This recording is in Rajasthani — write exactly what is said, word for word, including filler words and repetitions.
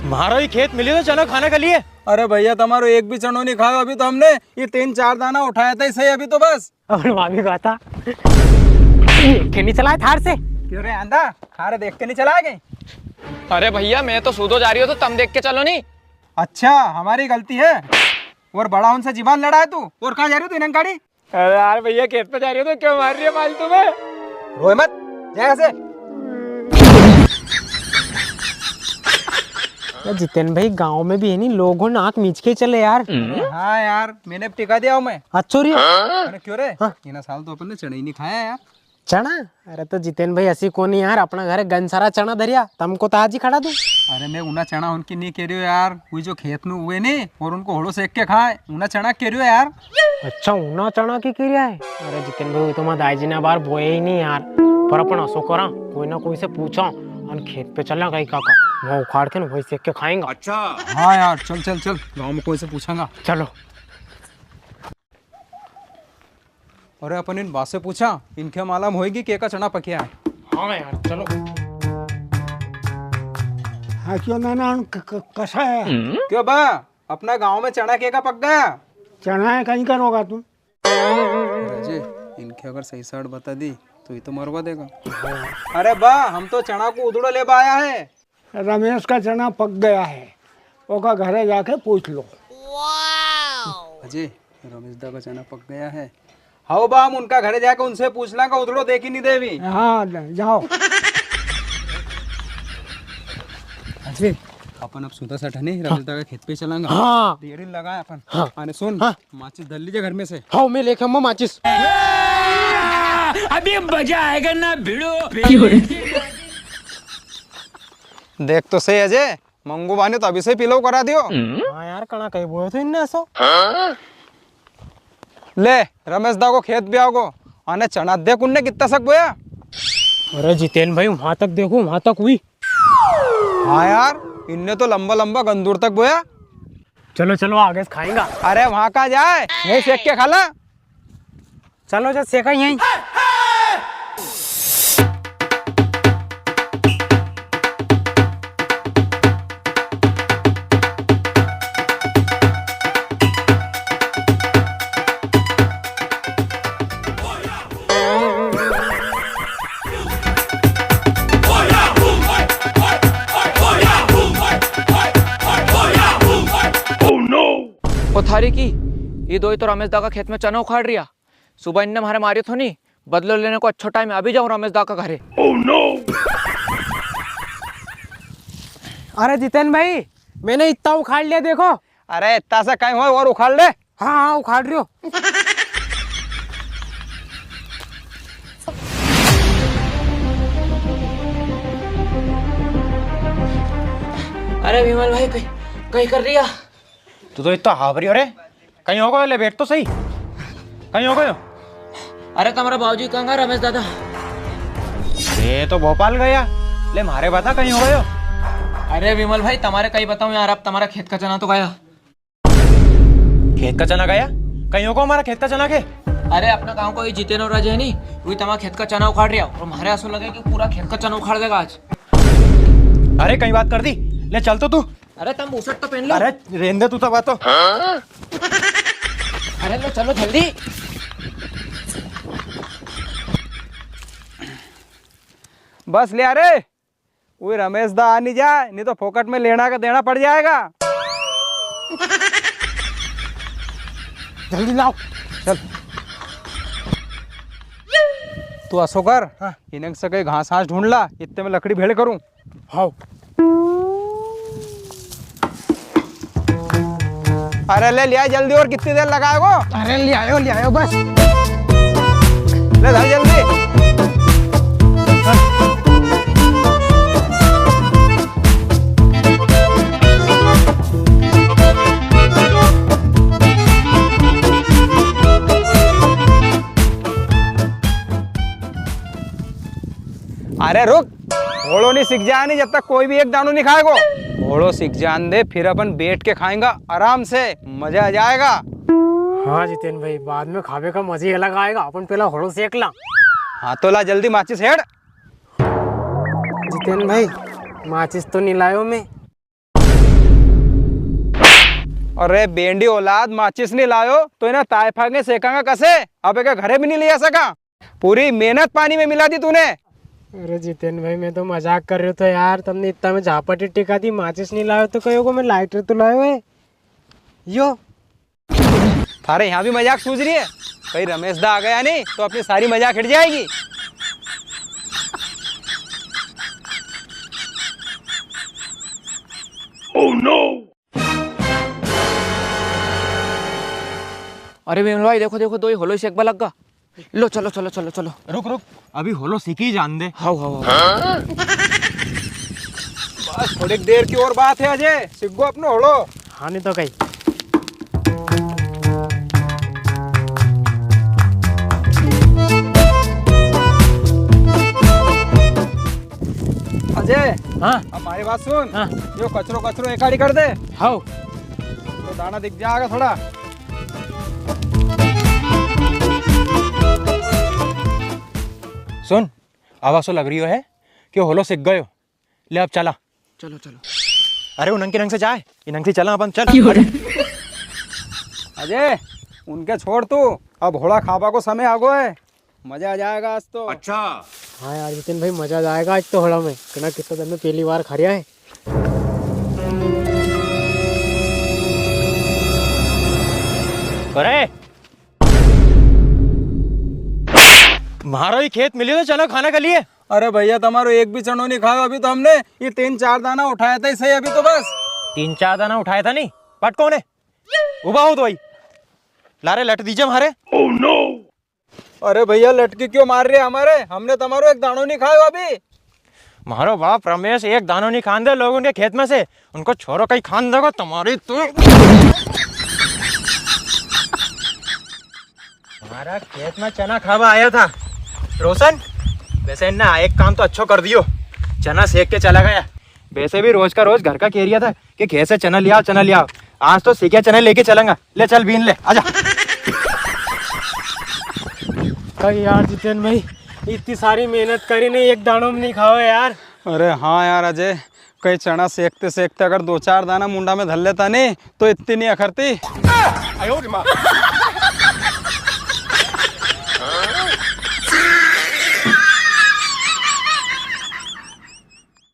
म्हारो ही खेत मिली तो चणो खाने के लिए। अरे भैया, तमारो एक भी चणो नी खायो अभी तो हमने। ये तीन चार दाना उठाया था ही सही अभी तो बस। और वहाँ भी कहा था, देख के नी चलाए थार से। क्यों रे आंधा, थारे देख के नी चलाए कई? अरे भैया, मैं तो सूधो जा रियो थो, तम देख के चलो नी। अच्छा, हमारी गलती है। और बड़ा उनसे जीवान लड़ाए तू, और कहाँ जा रियो तू इन्हें गाड़ी? अरे यार भैया, खेत पे जा रियो थो, क्यों मार रियो फालतू में? रोए मत, जा यहाँ से। ए जितेन भाई, गांव में भी है नी, लोग हो नाक मीच के चले यार। अरे हाँ यार, मैंने अब टिका दिया हूँ मैं। अच्छो रियो। अरे क्यों रे? हाँ। इना साल तो अपन ने चणा ही नी खाया यार। चणा? अरे तो जितेन भाई, असी कोनी यार, अपना घरे गन सारा चणा धरिया, तमको तो आज ही खड़ा दूं। अरे मैं उना चणा उनकी नी के रियो यार, वी जो खेत में हुए नी और उनको होलो सेक के खाए, उना चणा के रियो यार। अच्छा, उना चणा की के रिया है? अरे जितेन भाई, वी तो मारा दाई जी ने बार बोया ही नी यार, पर अपन असो करा, कोई ना कोई से पूछा, अन खेत पे चला कई काका, वहाँ उखाड़ के ना वही सेक के खाएंगा। अच्छा। हाँ यार, चल चल चल, गाँव में कोई से पूछांगा। चलो। अरे अपन इन बा से पूछा, इनके मालूम होएगी के का चणा पक्या है। हाँ यार, चलो। हाँ, क्यों नाना, क-, क-, कसा है? क्यों बा, अपना गांव में चणा के का पक गया? चणा है, कई करोगा तुम? अरे जी, इनके अगर सही साट बता दी, तो ये तो मरवा देगा। अरे बा, हम तो चणा को उधड़ो लेबा आया है। रमेश का चणा पक गया है, ओका घरे जाके पूछ लो। अजय, रमेश दा का चणा पक गया है। हाओ बा, हम उनका घरे जाके उनसे पूछ लांगा, उधड़ो देखी नी देवी। हाँ, जाओ। अजय, अपन अब सुधा सठा नी, रमेश दा का खेत पे चलांगा। हाँ। देरी लगाए अपन। हाँ। अने सुन, हाँ। माचिस धर लीजे घर में से। हाँ, मैं लेके आऊंगा माचिस। अभी मजा आएगा ना भिड़ो। देख तो सही अजय, मंगू बा ने तो अभी से पिलो करा दियो। हाँ यार, कणा कई बोयो थो इनने असो। ले, रमेश दा को खेत भी आगो। अने चणा देख उनने कित्ता सक बोया। अरे जितेन भाई, वहां तक देखो, वहां तक हुई। हाँ यार, इनने तो लंबा लंबा गंदूर तक बोया। चलो चलो, आगे से खाएंगा। अरे वहां का जाए, यहीं सेक के खा ला। चलो जा सेका यहीं। ओ थारी की, ये दोई तो रमेश दा का खेत में चना उखाड़ रिया। सुबह इनने म्हारे मारियो थो नी, बदलो लेने को अच्छो टाइम है, अभी जाऊं रमेश दा का घरे। अरे जितेन भाई, मैंने इतना उखाड़ लिया देखो। अरे इतना से कई होय और उखाड़ ले। हाँ, हाँ, उखाड़ रियो। अरे विमल भाई, कई, कई कर रिया? तू तो इतना हाफ रियो रे, कई हो गयो? ले बैठ तो सही, कई हो गयो? अरे तमारा बाबूजी कां गया रमेश दादा? ये तो भोपाल गया। ले म्हारे बता, कई हो गयो? अरे विमल भाई, तमारे कई बताऊं यार, अब तमारा खेत का चना तो गया। खेत का चना गया? कई हो गयो हमारा खेत का चना के? अरे अपना गांव को ये जितेन और अजय नी, वी तमारा खेत का चना उखाड़ रिया और म्हारे असो लगे कि पूरा खेत का चना उखाड़ देगा आज। अरे कई बात कर दी, ले चल तो तू। अरे तम बुशर्ट तो पहन लो। अरे रेंदे तू तो बात तो। अरे लो चलो जल्दी। बस ले आ रे, वो रमेश दा आ नी जाए, नी तो फोकट में लेना का देना पड़ जाएगा। जल्दी लाओ। चल। तू असो कर, हाँ। इन्हें से कई घास घास ढूंढ ला, इतने में लकड़ी भेड़ करूं। हाओ। अरे ले लिया जल्दी, और कितनी देर लगाएगो? अरे ले आयो, ले आयो बस। ले धर जल्दी। अरे रुक, होलो नी सिक जाए नी जब तक कोई भी एक दानो नी खाएगो। होलो सिक जान दे, फिर अपन बैठ के खाएंगा आराम से, मजा आ जाएगा। हाँ जितेन भाई, बाद में खावे का मजा ही अलग आएगा, अपन पहला होलो सेक ला। हाँ तो ला जल्दी माचिस हेड़। जितेन भाई, माचिस तो नी लायो मैं। अरे बेंडी औलाद, माचिस नी लायो तो इना तायफा के सेकांगा कसे? अब एके घरे भी नी ले जा सका। पूरी मेहनत पानी में मिला दी तूने। अरे जितेन भाई, मैं तो मजाक कर रहे थे यार, तमने इतना में झापट टिका दी, माचिस नी लायो तो कहोगे मैं लाइटर तो लायो है। यो। थारे यहाँ भी मजाक सूझ रही है? कहीं रमेश दा आ गया नी तो अपनी सारी मजाक हट जाएगी। अरे विमल भाई, देखो, देखो, दोई होलो सेकबा लग गा। लो, चलो, चलो, चलो, चलो। रुक, रुक, अभी होलो सीखी जान दे। हाउ, हाउ, हाउ। बस थोड़ी देर की और बात है अजय, सीख गो अपनो होलो। हाँ, नी तो कई। अजय, हाँ? अब मारी बात सुन। हाँ। यो कचरो, कचरो एकाड़ी कर दे। हाउ। तो दाना दिख जाएगा थोड़ा। सुन, अब असो लग रियो है कि होलो सीख गयो। ले अब चला। चलो, चलो। अरे उनंग के नंग से जाए, इनंग से चला अपन, चल। अजय, उनके छोड़ तू, अब होला खाबा को समय आ गो है, मजा आ जाएगा आज तो। अच्छा। हाँ यार जितेन भाई, मजा आ जाएगा आज तो होला में, कितना कितना दिन में पहली बार खा रिया है। अरे, म्हारो ही खेत मिलियो तो चना खाने के लिए। अरे भैया, तमारो एक भी चनो नी खायो अभी तो हमने। ये तीन चार दाना उठाया था ही सही अभी तो बस। तीन चार दाना उठाया था नी, पट कौन है? उबा हो तो भाई, लारे लट दीजे म्हारे। अरे भैया, लटकी क्यों मार रहे हमारे? हमने तमारो एक दानो नी खायो अभी। म्हारो बाप रमेश एक दानो नी खान दे लोगों के खेत में से। उनको छोरो कई खान देगो तमारी तो। हमारा खेत में चना खावा आया था रोशन, वैसे इनने एक काम तो अच्छो कर दियो, चना सेक के चला गया। वैसे भी रोज का रोज घर का कह रिया था कि खेत से चना लियाओ, चना लियाओ। आज तो सेक्या चना लेके चलांगा। ले चल बीन ले, आजा। कई यार जितेन भाई, इतनी सारी मेहनत करी ने, एक दानो भी नी खाओ यार। अरे हाँ यार अजय, कई चना सेकते सेकते अगर दो चार दाना मुंडा में धर लेता नी तो इतनी नी अखरती।